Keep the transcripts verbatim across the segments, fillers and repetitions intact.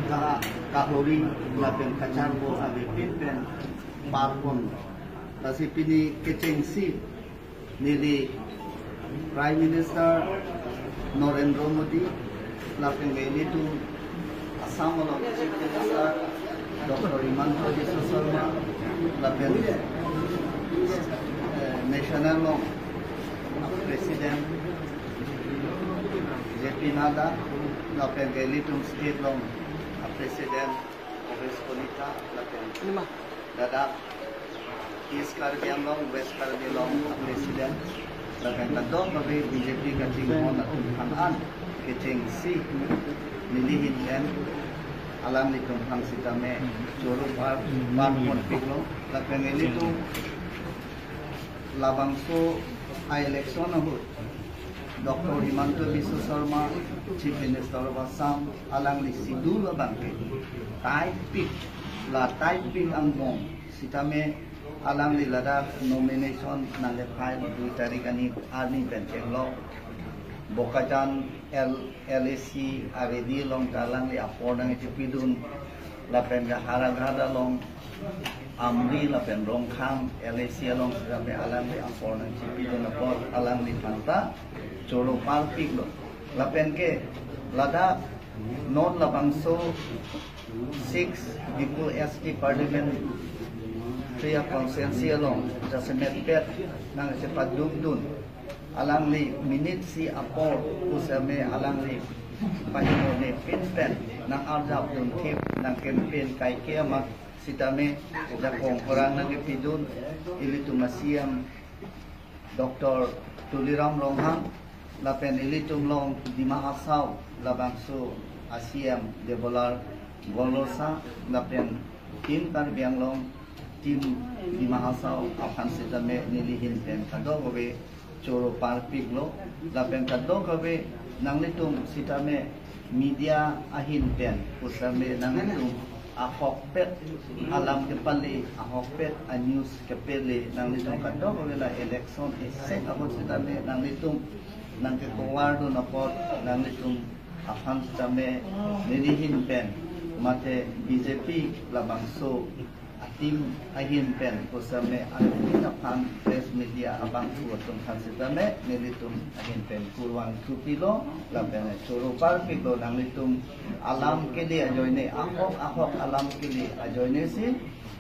Ka-, kahori lapen kacharbo avepin pen parpon. Lasi pini kechengsi neli Prime Minister Narendra Modi lapen ilitum Assam along Chief Minister Doctor Himanta Biswa Sarma lapen, eh, national along President J P Nadda lapen ilitum state along President Congress Kolita lapen Lima. Ladak East Karbi Anglong, West Karbi Anglong President lapen kadokave B J P kachinghon atum aphan an kechengsi neli ahin pen alanglitum aphan sitame choro par, parpon piklo lapen ilitum labangso a-election ahut Doctor Himanta Biswa Sarma, Chief Minister of Assam, alangli schedule abangke tight pik, la tight pik angbong sitame alangli ladak nomination nangkefile dui tarik arni, arni pen chenglok. Bokajan L, L A C a-ready along ta alangli apor nangchipidun lapen ke Howraghat along Amri lapen Rongkhang L A C along sitame alangli apor nangchipidun apot alangli aphanta choro parpiklo. Lapen ke ladak non labangso six Diphu S T Parliamentary Constituency along jasemet pet nangchepadukdun alangli minute isi apor pusitame alangli pahimone pin pen nang-arjapdun thip nang-campaign kaike amat sitame jakong khorang nangkepidun ilitum a-C M Doctor Tuliram Ronghang lapen ilitum along Dima Hasao labangso a-C M Debolal Gorlosa lapen Team Karbi Anglong, Team Dima Hasao aphan sitame neli ahin pen kadokave choro parpiklo lapen kadokave nanglitum sitame media ahin pen pusitame nanglitum ahokpet alam kepale, ahokpet a-news kepale nanglitum kadokave la election esek ahut sitame nanglitum nangke-cover dun apot nanglitum aphan sitame neli ahin pen mate B J P labangso a-team ahin pen pusitame alanglitum aphan press media abangphu atum aphan sitame nelitum ahin pen kurvangthu pilo lapen choro parpiklo nanglitum alam kele ajoine ahok ahok alam kele ajoine si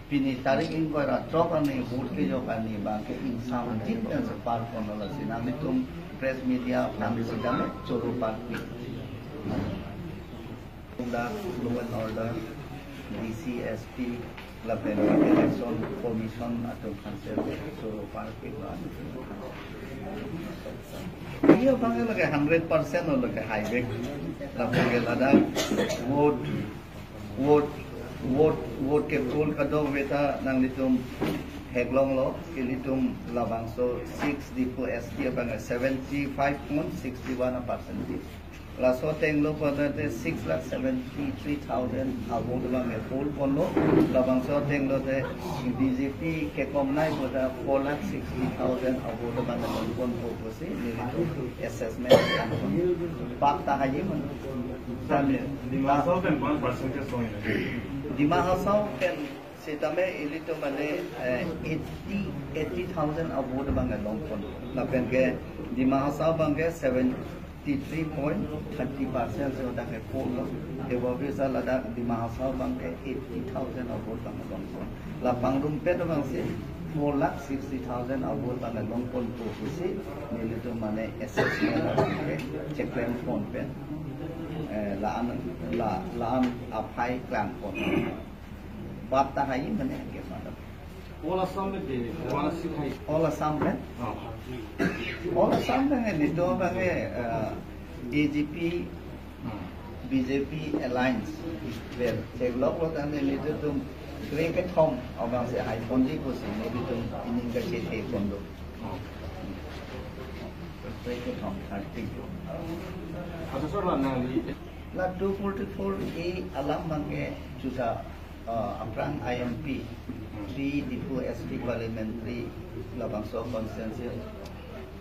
pini tarik ingkoi ra throk arni vote kejok arni abangke ingsamjit pen si parponlo lasi nanglitum press media aphan sitame choro parpik. Law and Order, D C, S P, lapen Election Commission atum aphan si choro parpiklo. Iya abang lake hundred percent lo lake highway. Lapen ke ladak vote, vote, vote, vote ke-poll kadokave ta nanglitum theklonglo, ilitum labangso six Diphu S T abang seventy five point six one percent. Laso ateng lo pada te six lakh seventy three thousand a-vote abang ke-poll ponlo. Labangso ateng lo te B J P kekomnai pada four lakh sixty thousand a-vote abang ke-poll ponpo pusi nelitum assessment. Bak tahai man. Dima Hasao pen one percentage lo. Dima Hasao pen sitame ilitum mane, eh, eighty, eighty thousand a-vote abang ke-long pon. Lapen ke Dima Hasao abang ke seventy three point thirty percent si ladak ke-poll lo. Tebobisa ladak Dima Hasao abang ke eighty thousand a-vote abang ke-long pon. La pangrumpet abang si four lakh sixty thousand a-vote abang ke-long ponpo pusi nelitum mane assessment abang ke cheklem pon pen, eh, la-an, la, la-an aphai klang pon. Bak tahai mane ke madam. All Assam में दे, one eighty five। All Assam में? Oh। All Assam में nelitum abang ke, eh, B J P, Hmm। B J P alliance pen theklonglo ta nelitum krekethom abang si hai ponji pusi nelitum ining kachethe pon do. Oh। Krekethom thirty. Accha sir, la nangli la two forty-four A alam abang ke juta, uh, aphrang I M P, three Diphu S T parliamentary labangso constituency,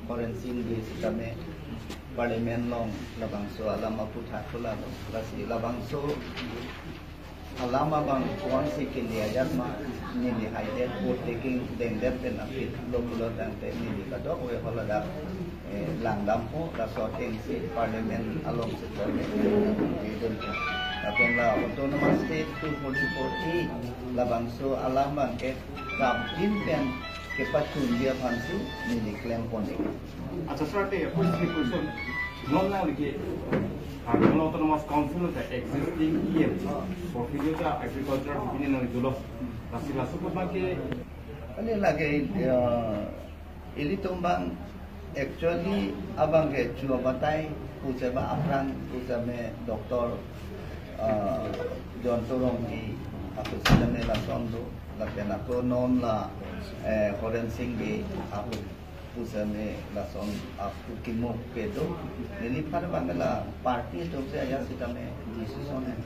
Horen Sing Bey sitame parliament along labangso alam aputhak pula lo. Lasi labangso Alam abang ko-ansi kele ajat ma, neli haidet, vote taking dengdet pen aphi lo pulo tangte neli kadokave haladak, eh, langdampo, laso atengsi parliament alongsi parliament dun. Lapen la autonomous state two forty-four A labangso alam abangke kapjin pen kepachunji aphansi neli klempon ik. Acha, sir, te first question. Non nangli ke, ah, Karbi Anglong Autonomous Council ta existing E M portfolio ta agriculture bini nangli dolo. Lasi laso apot abangke, kali lake, eh, ilitum abang actually abangke chu abatai pu seta aphrang pu seta me doctor, eh, John Torong i apu seta me lason do, lapen ako non la, eh, Horen Sing Bey apu pu seta me lason apu kimo kedo. Neliphan abang la party atum si ajat seta me decision hai.